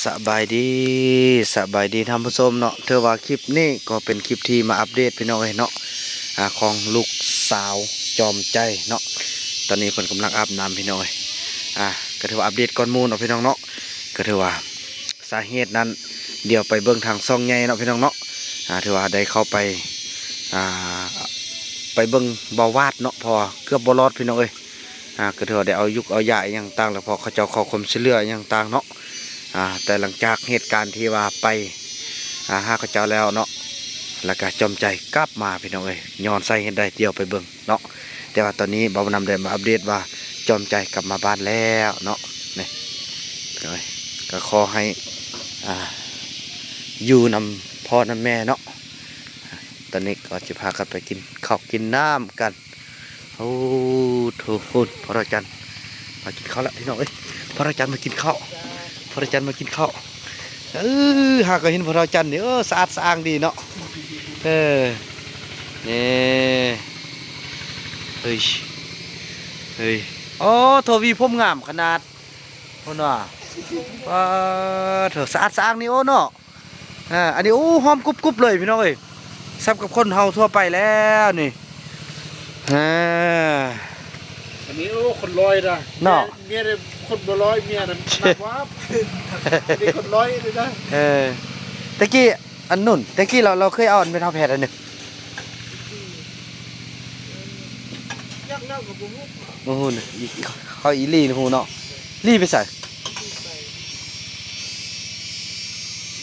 ສະບາຍດີ ສະບາຍດີທ່ານຜູ້ຊົມເນາະ. ຖືວ່າຄລິບນີ້ກໍເປັນຄລິບທີ່ມາອັບເດດພີ່ນ້ອງເອີຍເນາະ ອາ ຂອງລູກສາວຈອມໃຈເນາະ. ຕອນນີ້ເພິ່ນກຳລັງອາບນ້ຳພີ່ນ້ອງເອີຍ. ອາ ກໍຖືວ່າອັບເດດກ່ອນໝູ່ເນາະພີ່ນ້ອງເນາະ. ກໍຖືວ່າສາເຫດນັ້ນ ດຽວໄປເບິ່ງທາງຊ່ອງໃຫຍ່ເນາະພີ່ນ້ອງເນາະ. ອາ ຖືວ່າໄດ້ເຂົ້າໄປ ອາ ໄປເບິ່ງເບົາຫວາດເນາະ ເພາະວ່າເກືອບບໍ່ລອດພີ່ນ້ອງເອີຍ. ອາ ກໍຖືວ່າໄດ້ເອົາຢຸກເອົາຢາອີ່ຫຍັງຕ່າງ ແລ້ວເພາະເຂົາເຈົ້າຂໍຄວາມຊ່ວຍເຫຼືອອີ່ຫຍັງຕ່າງເນາະ. ອາ ແຕ່ຫຼັງຈາກເຫດການທີ່ວ່າໄປ ອາ ຫາເຂົາເຈົ້າແລ້ວເນາະ ແລ້ວກໍຈອມໃຈກັບມາພີ່ນ້ອງເອີຍ. ຍ້ອນສາເຫດໃດ ດຽວໄປເບິ່ງເນາະ. ແຕ່ວ່າຕອນນີ້ບ່າວບຸນນຳໄດ້ມາອັບເດດວ່າ ຈອມໃຈກັບມາບ້ານແລ້ວເນາະ. ນີ້ ພີ່ນ້ອງເອີຍ ກໍຂໍໃຫ້ ອາ ຢູ່ນຳພໍ່ນຳແມ່ເນາະ. ຕອນນີ້ກໍຈະພາກັນໄປກິນເຂົ້າກິນນ້ຳກັນ. ໂອ້ໂຖ ພຸ້ນ ພໍ່ເຖົ້າຈັນມາກິນເຂົ້າລະພີ່ນ້ອງເອີຍ. ພໍ່ເຖົ້າຈັນມາກິນເຂົ້າ ພໍ່ເຖົ້າຈັນມາກິນເຂົ້າ. ເອີ ຫາກໍເຫັນພໍ່ເຖົ້າຈັນນີ້ ເອີ ສະອາດສະອ້າງດີເນາະ. ເອີ ນີ້ ເອີຍ ເອີຍ ໂອ້ ໂຖ ຫວີຜົມງາມຂະໜາດ. ພຸ້ນວ່າ ປາໂຖ ສະອາດສະອ້າງນີ້ ໂອ້ເນາະ. ອາ ອັນນີ້ ໂອ້ ຫອມກຸບໆເລີຍພີ່ນ້ອງເອີຍ ສ່ຳກັບຄົນເຮົາທົ່ວໄປແລ້ວນີ້. ອາ ອັນນີ້ ໂອ້ ຄົນລອຍນະ ເນາະ ເມຍ ເມຍຄົນບໍ່ລອຍ ເມຍນະ ໜັກວ່າ ອັນນີ້ຄົນລອຍເລີຍນະ. ເອີ ແຕ່ກີ້ ອັນນັ້ນ ແຕ່ກີ້ລາວ ລາວເຄີຍເອົາອັນແມ່ເຖົ້າແພດອັນໜຶ່ງ ຈັກແລ້ວກໍບໍ່ຮູ້ ບໍ່ຮູ້ນະ. ອີ ເຂົາອີ່ຫຼີຮູ້ເນາະ. ລີ້ໄປໃສ?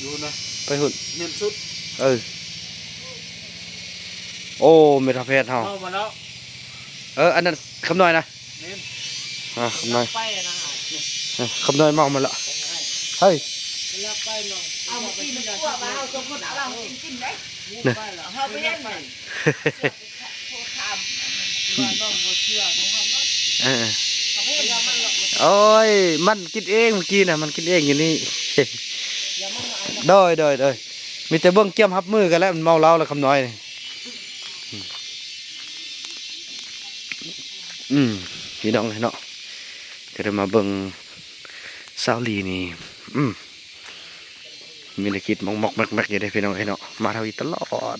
ຢູ່ນະ ໄປພຸ້ນ ເຫັນສຸດ. ເອີ ໂອ້ ແມ່ເຖົ້າແພດເຮົາ ເອົາມາແລ້ວ. ເອີ ອັນນັ້ນຄຳນ້ອຍນະ. ແມ່ນ ອາ ຄຳນ້ອຍ ໄປນະ ເອີ ຄຳນ້ອຍເມົາມາແລ້ວ. ເຮີ້ຍ ເອົາມາກິນ ເອົາມາກິນເດ້. ເຮົາໄປເຫັນ ເອີ ໂອ້ຍ ມັນກິນເອງເມື່ອກີ້ນະ ມັນກິນເອງຢູ່ນີ້. ໂດຍ ໂດຍ ໂດຍ ມີແຕ່ເບິ່ງກຽມຮັບມືກັນແລ້ວ ມັນເມົາເຫຼົ້າແລ້ວຄຳນ້ອຍນີ້. ອືມ ພີ່ນ້ອງເອີຍເນາະ ກໍໄດ້ມາເບິ່ງສາວລີນີ້ ອືມ ມີແນວຄິດມອກໆແມັກໆຢູ່ເດ້ພີ່ນ້ອງເອີຍເນາະ ມາທຳອິດຕະຫຼອດ.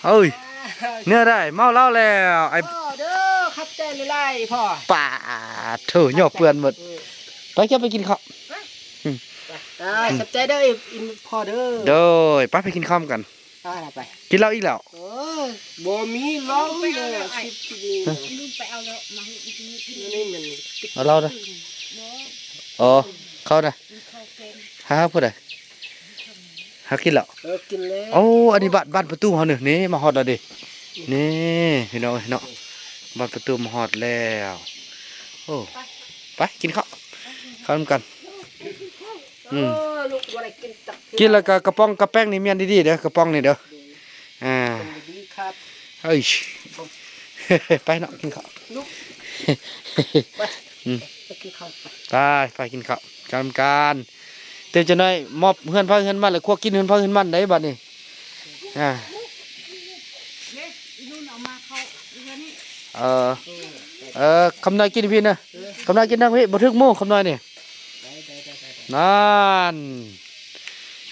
ເຮີ້ຍ ແນວໃດ ເມົາເຫຼົ້າແລ້ວ ອ້າຍ ພໍເດີ ຂອບໃຈຫຼາຍໆ ພໍ່. ປາໂທ້ ຍໍເປື້ອນໝົດ. ເອີ ໄປ ເຈົ້າໄປກິນເຂົ້າ. ອາ ຂອບໃຈເດີ ອີ່ພໍ່ເດີ. ໂດຍ ໄປ ໄປກິນເຂົ້ານຳກັນ. ອ່າ ໄປ ກິນເຫຼົ້າອີກແລ້ວ. ເອີ ບໍ່ມີເຫຼົ້າແລ້ວ ກິນ ກິນນີ້ ເອົາເຫຼົ້າເດີ. ອໍ ເຂົ້ານະ ຫາຜູ້ໃດ ຫາກິນແລ້ວ. ເອີ ກິນແລ້ວ. ໂອ້ ອັນນີ້ບ້ານ ບ້ານປະຕູເຮົານີ້ ນີ້ມາຮອດແລ້ວເດ້. ນີ້ພີ່ນ້ອງເອີຍເນາະ ບ້ານປະຕູມາຮອດແລ້ວ. ໂອ້ ໄປ ໄປກິນເຂົ້າ ເຂົ້ານຳກັນ. ອືມ ເອີ ລູກບໍ່ໄດ້ກິນຈັກເທື່ອ ກິນແລ້ວກໍກະປ໋ອງກະແປ້ງນີ້ມ້ຽນດີໆເດີ ກະປ໋ອງນີ້ເດີ. ອ່າ ດີຄັບ ເອີຍ ໄປເນາະ ກິນເຂົ້າ ລູກ ໄປ ອືມ ໄປກິນເຂົ້າ ໄປ ໄປກິນເຂົ້ານຳກັນ. ຕື່ມຈັກໜ້ອຍມອບເຮືອນໃຜເຮືອນມັນ ແລ້ວຄົວກິນເຮືອນໃຜເຮືອນມັນໄດ໋ບັດນີ້. ອ່າ ເອີ ເອີ ຄຳນ້ອຍກິນຢູ່ພີ້ນະ ຄຳນ້ອຍກິນທາງພີ້ ບໍ່ຖືກໝູ່ຄຳນ້ອຍນີ້. ນັ້ນ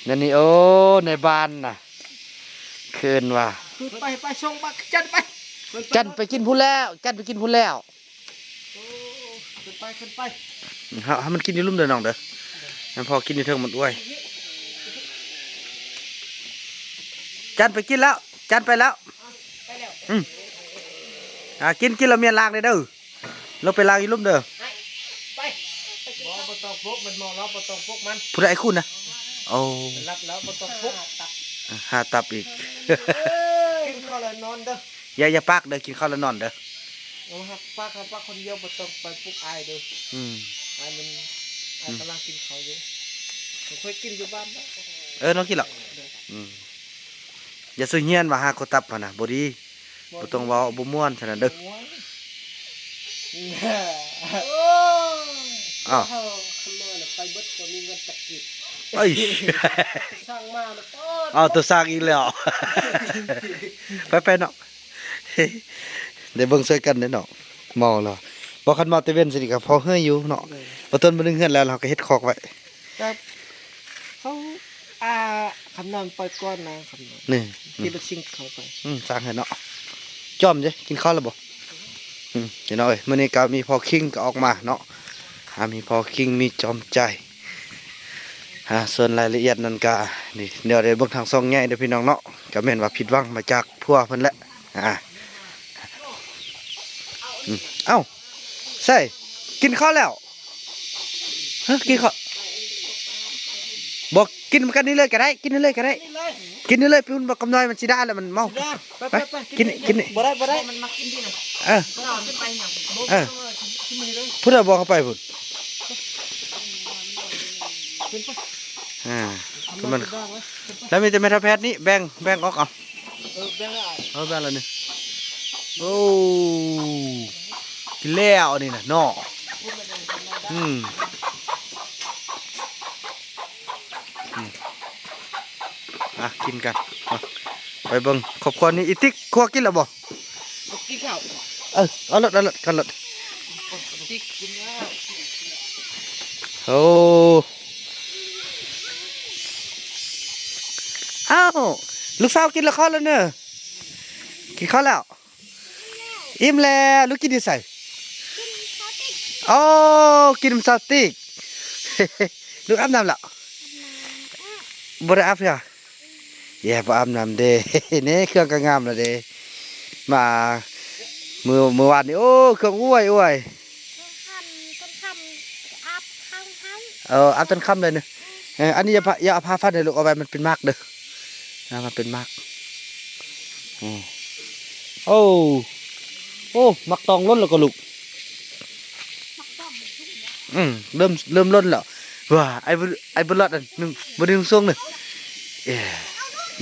ນັ້ນນີ້ ໂອ້ ໃນບ້ານນະ ຄືນວ່າ ຂຶ້ນໄປ ໄປສົ່ງບັກຈັນໄປ ຈັນໄປກິນພຸ້ນແລ້ວ ຈັນໄປກິນພຸ້ນແລ້ວ. ໂອ້ ຂຶ້ນໄປ ຂຶ້ນໄປ ເຮົາໃຫ້ມັນກິນຢູ່ລຸ່ມເດີນ້ອງເດີ ໃຫ້ພໍ່ກິນຢູ່ເທິງມັນອວຍ. ຈັນໄປກິນແລ້ວ ຈັນໄປແລ້ວ. ອືມ ອ່າ ກິນ ກິນແລ້ວມ້ຽນລ້າງເດີ ເດີ ລົງໄປລ້າງຢູ່ລຸ່ມເດີ. ໄປ ບໍ່ ບໍ່ຕ້ອງປຸກ ມັນເມົາແລ້ວ ບໍ່ຕ້ອງປຸກມັນ. ຜູ້ໃດ ອ້າຍຄູນນະ? ໂອ້ ລັບແລ້ວ ບໍ່ຕ້ອງປຸກ ຫາຕັບອີກ. ກິນເຂົ້າແລ້ວນອນເດີ ຢ່າ ຢ່າປາກເດີ ກິນເຂົ້າແລ້ວນອນເດີ. ໂອ້ ຫາກປາກ ຫາກປາກຄົນດຽວ ບໍ່ຕ້ອງໄປປຸກອ້າຍເດີ. ອືມ ອ້າຍມັນ ອ້າຍກຳລັງກິນເຂົ້າຢູ່ ຂ້ອຍກິນຢູ່ບ້ານແລ້ວ. ເອີ ນ້ອງກິນແລ້ວ. ອືມ ຢ່າສູ່ຮຽນວ່າຫາກຄົນຕັບຫັ້ນນະ ບໍ່ດີ. ບໍ່ຕ້ອງເວົ້າ ບໍ່ມ່ວນຊັ້ນນະເດີ. ບໍ່ມ່ວນ ອ້າວ ເຮົາຄຳນ້ອຍນະໄປເບິດ ບໍ່ມີເງິນຈັກກີບ. ເອີຍ ສ້າງມານະ ອ້າວ ໂຕສ້າງອີກແລ້ວ. ໄປໆເນາະ ໄດ້ເບິ່ງຊ່ວຍກັນເດ້ເນາະ. ເມົາແລ້ວ ບໍ່ ຄັນມາແຕ່ເວັນຊີ້ນີ້ກໍພໍເຮີ້ຍຢູ່ເນາະ. ໂດຍ ບໍ່ ຕົ້ນບໍ່ດຶງເຮືອນແລ້ວ ເຮົາກໍເຮັດຄອກໄວ້. ແຕ່ເຂົາ ອ່າ ຄຳນອນປ່ອຍກ່ອນນະ ຄຳນອນ ນີ້ ທີ່ລົດຊິງເຂົ້າໄປ. ອືມ ຊ່າງເຖາະເນາະ. ຈອມເດ້ ກິນເຂົ້າແລ້ວບໍ່? ອືມ ພີ່ນ້ອງເອີຍ ມື້ນີ້ກໍມີພໍ່ຄິງກໍອອກມາເນາະ. ອ່າ ມີພໍ່ຄິງ ມີຈອມໃຈ. ອ່າ ສ່ວນລາຍລະອຽດນັ້ນກະນີ້ ດຽວໄດ້ເບິ່ງທາງຊ່ອງໃຫຍ່ເດີພີ່ນ້ອງເນາະ. ກະແມ່ນວ່າຜິດຫວັງມາຈາກຜົວເພິ່ນແຫຼະ. ອ່າ ອືມ ເອົ້າ ໃສ່ ກິນເຂົ້າແລ້ວ? ຮະ ກິນເຂົ້າ ບໍ່ ກິນນຳກັນນີ້ເລີຍກໍໄດ້ ກິນນີ້ເລີຍກໍໄດ້ ກິນນີ້ເລີຍ. ພຸ້ນ ບັກກຳນ້ອຍມັນຊິດ່າແລ້ວ ມັນເມົາ. ໄປ ໄປ ໄປ ໄປ ກິນ ກິນນີ້ ກິນນີ້. ບໍ່ໄດ້ ບໍ່ໄດ້ ມັນມັກກິນພີ້ນະ. ເອີ ເອີ ພຸ້ນ ບໍ່ເຂົ້າໄປພຸ້ນ. ອ່າ ມັນ ແລ້ວມີແຕ່ແມ່ເຖົ້າແພດນີ້ ແບ່ງ ແບ່ງອອກເອົາ. ເອີ ແບ່ງແລ້ວອ້າຍ ເອີ ແບ່ງແລ້ວນີ້. ໂອ້ ກິນແລ້ວອັນນີ້ນະເນາະ. ອືມ ອືມ ອ່ະ ກິນກັນ. ມາ ໄປເບິ່ງຄອບຄົວນີ້. ອີຕິກ ຄົວກິນແລ້ວບໍ່? ບໍ່ກິນເຂົ້າ. ເອີ ເອົາໂລດ ເອົາໂລດ ກັນໂລດ. ຕິກກິນແລ້ວ. ໂອ້ ອ້າວ ລູກສາວກິນແລ້ວ ເຂົ້າແລ້ວເນີ ກິນເຂົ້າແລ້ວ. ອີ່ມແລ້ວ ລູກກິນຢູ່ໃສ? ໂອ້ ກິນນຳສາວຕິກ. ລູກອາບນ້ຳແລ້ວ? ບໍ່ໄດ້ອາບເທື່ອ. ແຍ່ ບໍ່ອາບນ້ຳເດ້. ນີ້ເຄື່ອງກໍງາມແລ້ວເດ້. ມາ ມື້ ມື້ວານນີ້ ໂອ້ ເຄື່ອງອວຍໆ. ຕອນຄ່ຳ ຕອນຄ່ຳອາບຂ້າງໃຫ້. ເອີ ອາບຕອນຄ່ຳເລີຍນະ. ເອີ ອັນນີ້ຢ່າ ຢ່າເອົາຜ້າຟັນໃຫ້ລູກ ເອົາໄວ້ມັນເປັນໝາກເດີ. ອ່າ ມັນເປັນໝາກ. ອືມ ໂອ້ ໂອ້ ໝາກຕອງຫຼົ່ນແລ້ວກໍລູກ. ໝາກຕອງມັນສຸກແລ້ວ. ອືມ ເລີ່ມ ເລີ່ມຫຼົ່ນແລ້ວ. ວ້າ ໄອ້ບຸ ໄອ້ບຸຫຼອດ ອັນໜຶ່ງ ບໍ່ດຶງສູງເດີ. ເອີ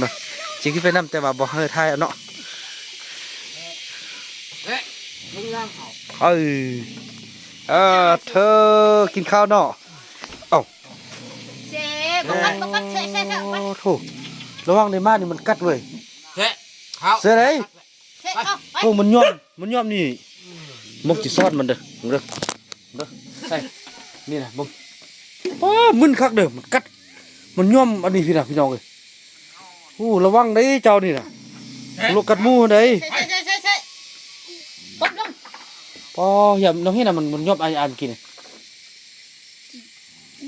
ມາ ຊິຂຶ້ນໄປນຳ ແຕ່ວ່າບໍ່ໃຫ້ຖ່າຍເອົາເນາະ. ເອີ ເອີ ເທີ ກິນເຂົ້າເນາະ. ເອົ້າ ເຊ ບໍ່ກັດ ບໍ່ກັດ ເຊ ເຊ ເຊ ໄປ. ໂອ້ໂທ ລະວັງເດ້ ໝານີ້ມັນກັດເວີຍ. ເຊ ເຂົ້າ ເຊໄດ. ເຊ ເຂົ້າໄປ. ໂອ້ ມັນຍອມ ມັນຍອມນີ້. ອືມ ມົກຊິຊ້ອນມັນເດີ ເດີ ເດີ ໃສ່ ນີ້ນະ ເບິ່ງ. ປ້າ ມຶນຄັກເດີ ມັນກັດ ມັນຍອມອັນນີ້ພີ້ນະ ພີ່ນ້ອງເອີຍ. ໂອ້ ລະວັງເດ້ເຈົ້ານີ້ນະ. ເຊ ໂລກກັດໝູ່ຫັ້ນໃດ. ເຊ ເຊ ເຊ ເຊ ເຊ ກົ້ມລົງ. ປ້າ ຢ່າ ນ້ອງເຫັນນະ ມັນ ມັນຍອມອັນ ອັນກີ້ນີ້.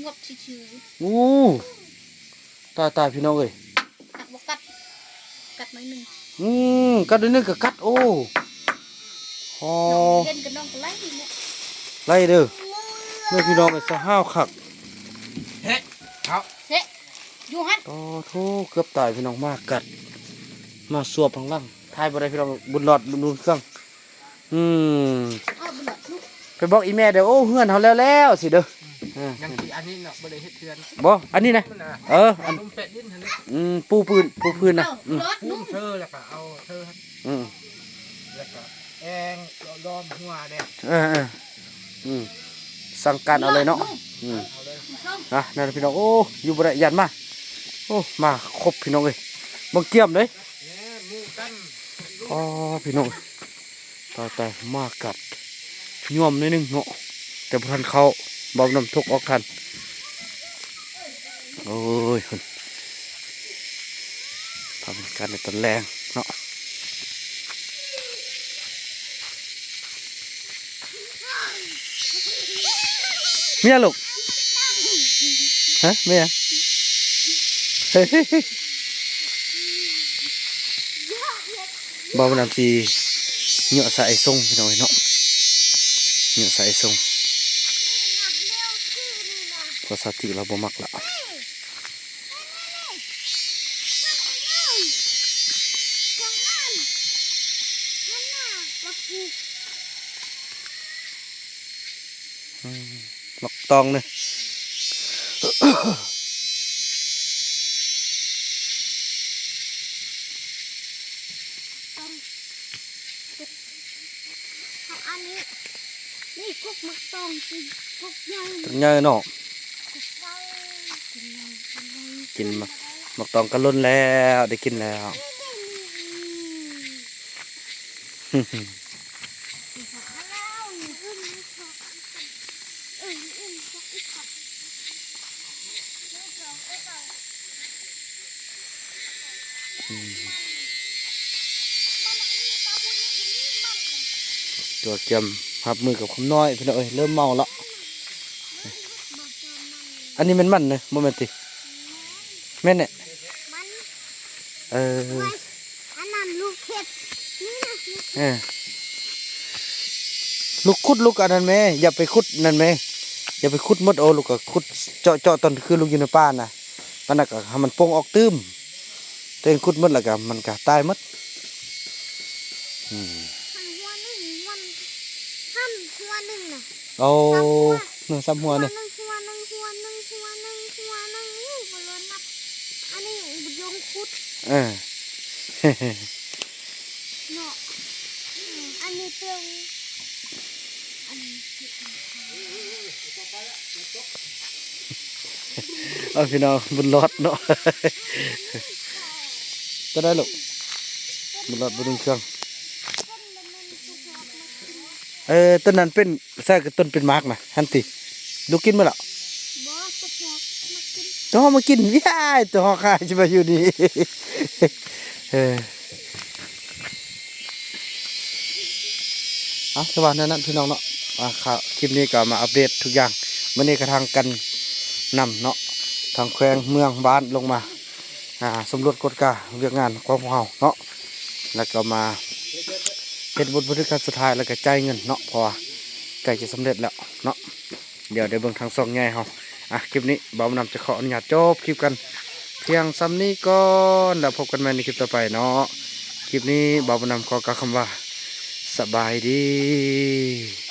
ງວບຊື່ໆ. ໂອ້ ຕາຍໆ ພີ່ນ້ອງເອີຍ. ຫາກບໍ່ກັດ ກັດໜ້ອຍໜຶ່ງ. ອືມ ກັດໜ້ອຍໜຶ່ງກໍກັດ. ໂອ້ ໂອ້ ນ້ອງເຫັນກັບນ້ອງກໍໄລ່ແຫຼະ ໄລ່ເດີ. ແມ່ພີ່ນ້ອງເອີຍ ສະຫາວຄັກ. ເຊ ເອົາ ເຊ ຢູ່ຫັ້ນ. ໂອ້ໂທ ເກືອບຕາຍພີ່ນ້ອງ ໝາກັດ ໝາສວບຂ້າງຫຼັງ. ຖ່າຍບໍ່ໄດ້ພີ່ນ້ອງ ບຸນຫຼອດ ລຸ້ນເຄື່ອງ. ອືມ ເອົາ ໄປບອກອີ່ແມ່ເດີ ໂອ້ ເຮືອນເຮົາແລ້ວໆ ຊິເດີ. ອືມ ເອີ ຍັງຊິອັນນີ້ເນາະ ບໍ່ໄດ້ເຮັດເຮືອນ. ບໍ່ ອັນນີ້ນະ ເອີ ອັນ ເປັດດິນຫັ້ນເດ້. ອືມ ປູພື້ນ ປູພື້ນນະ. ເອີ ອືມ ປູເທີ ແລ້ວກໍເອົາເທີ ອືມ ແລ້ວກໍແອງລ້ອມຫົວເດ້. ເອີໆ ອືມ ສັ່ງການເອົາເລີຍເນາະ. ອືມ ເອົາເລີຍ ນະ ນັ້ນພີ່ນ້ອງ. ໂອ້ ຢູ່ບໍ່ໄດ້ ຢ້ານໝາ. ໂອ້ ມາຄົບພີ່ນ້ອງເອີຍ ເບິ່ງກຽມເດ້. ອໍ ພີ່ນ້ອງ ຕາຍໆ ໝາກັດ ຍອມໜ້ອຍໜຶ່ງເນາະ ແຕ່ບໍ່ທັນເຂົ້າ ເບົານ້ຳທົກອອກທັນ. ໂອ້ຍ ພາບບັນຍາກາດໃນຕອນແລງເນາະ. ແມ່ນຫຍັງລູກ? ຮະ ແມ່ນຫຍັງ? ບ່າວບຸນນຳຊິເຍາະໃສ່ອ້າຍສົງ ພີ່ນ້ອງເອີຍເນາະ ເຍາະໃສ່ອ້າຍສົງ ເພາະສາວຕິລາວບໍ່ມັກລະ. ອືມ ໝາກຕອງເນາະ. ເອົາອັນນີ້ ນີ້ກົກໝາກຕອງ ກົກໃຫຍ່ ກົກໃຫຍ່ເນາະ. ກິນໝາກ ໝາກຕອງກະລົ້ນແລ້ວ ໄດ້ກິນແລ້ວ. ນີ້ ນີ້ ນີ້ ນີ້. ອືມ ຕົວກຽມຮັບມືກັບຄວາມໜ້ອຍ ພີ່ນ້ອງເອີຍ ເລີ່ມເມົາລະ. ອັນນີ້ແມ່ນມັນເນາະ ບໍ່ແມ່ນຕິ? ແມ່ນແຫຼະ ມັນ ເອີ ອັນນັ້ນລູກເຫັດ ນີ້ນະ ເອີ ລູກຂຸດ ລູກອັນນັ້ນແມ້ ຢ່າໄປຂຸດນັ້ນແມ້ ຢ່າໄປຂຸດໝົດ. ໂອ້ ລູກກໍຂຸດເຈາະໆ ຕອນຄືລູກຢູ່ໃນປ່ານະ ມັນນະກໍໃຫ້ມັນໂປ່ງອອກຕື່ມ. ຕົວເອງຂຸດໝົດແລ້ວກໍມັນກໍຕາຍໝົດ. ອືມ ຫັ້ນຫົວໜຶ່ງ ມັນ ຫັ້ນຫົວໜຶ່ງນະ. ໂອ້ ສາມຫົວ ໜຶ່ງສາມຫົວນີ້ ຫົວໜຶ່ງ ຫົວໜຶ່ງ ຫົວໜຶ່ງ ຫົວໜຶ່ງ ໂອ້ ບໍ່ລອດນັບ. ອັນນີ້ບໍ່ຍົງຂຸດ ເອີ ເນາະ. ອັນນີ້ເປັນ ອັນນີ້ ເອົາ ພີ່ນ້ອງ ບຸນລອດເນາະ. ຕົວໃດລູກ? ບຸນລອດ ບຸນລຸງເຄື່ອງ. ເອີ ຕົ້ນນັ້ນເປັນ ໃສ່ກະຕົ້ນເປັນໝາກນະ ຫັ້ນຕິ ລູກກິນໝົດລະ? ບໍ່ ຕົວຮອກມາກິນ ຕົວຮອກມາກິນ. ວ້າຍ ຕົວຮອກຫາຍຊິມາຢູ່ນີ້. ເອີ ເອົາ ຄືວ່າແນວນັ້ນ ພີ່ນ້ອງເນາະ. ອ່າ ຄລິບນີ້ກໍມາອັບເດດທຸກຢ່າງ. ມື້ນີ້ກໍທາງການນຳເນາະ ທາງແຂວງ ເມືອງ ບ້ານ ລົງມາ ອ່າ ສຳຫຼວດກວດກາວຽກງານຂອງພວກເຮົາເນາະ ແລ້ວກໍມາເຮັດບົດບັນທຶກຄັ້ງສຸດທ້າຍ ແລ້ວກໍຈ່າຍເງິນເນາະ ເພາະວ່າໃກ້ຈະສຳເລັດແລ້ວເນາະ. ດຽວໄດ້ເບິ່ງທາງຊ່ອງໃຫຍ່ເຮົາ. ອ່ະ ຄລິບນີ້ບ່າວບຸນນຳຈະຂໍອະນຸຍາດຈົບຄລິບກັນພຽງສ່ຳນີ້ກ່ອນ ແລ້ວພົບກັນໃໝ່ໃນຄລິບຕໍ່ໄປເນາະ. ຄລິບນີ້ບ່າວບຸນນຳຂໍກ່າວຄຳວ່າ ສະບາຍດີ.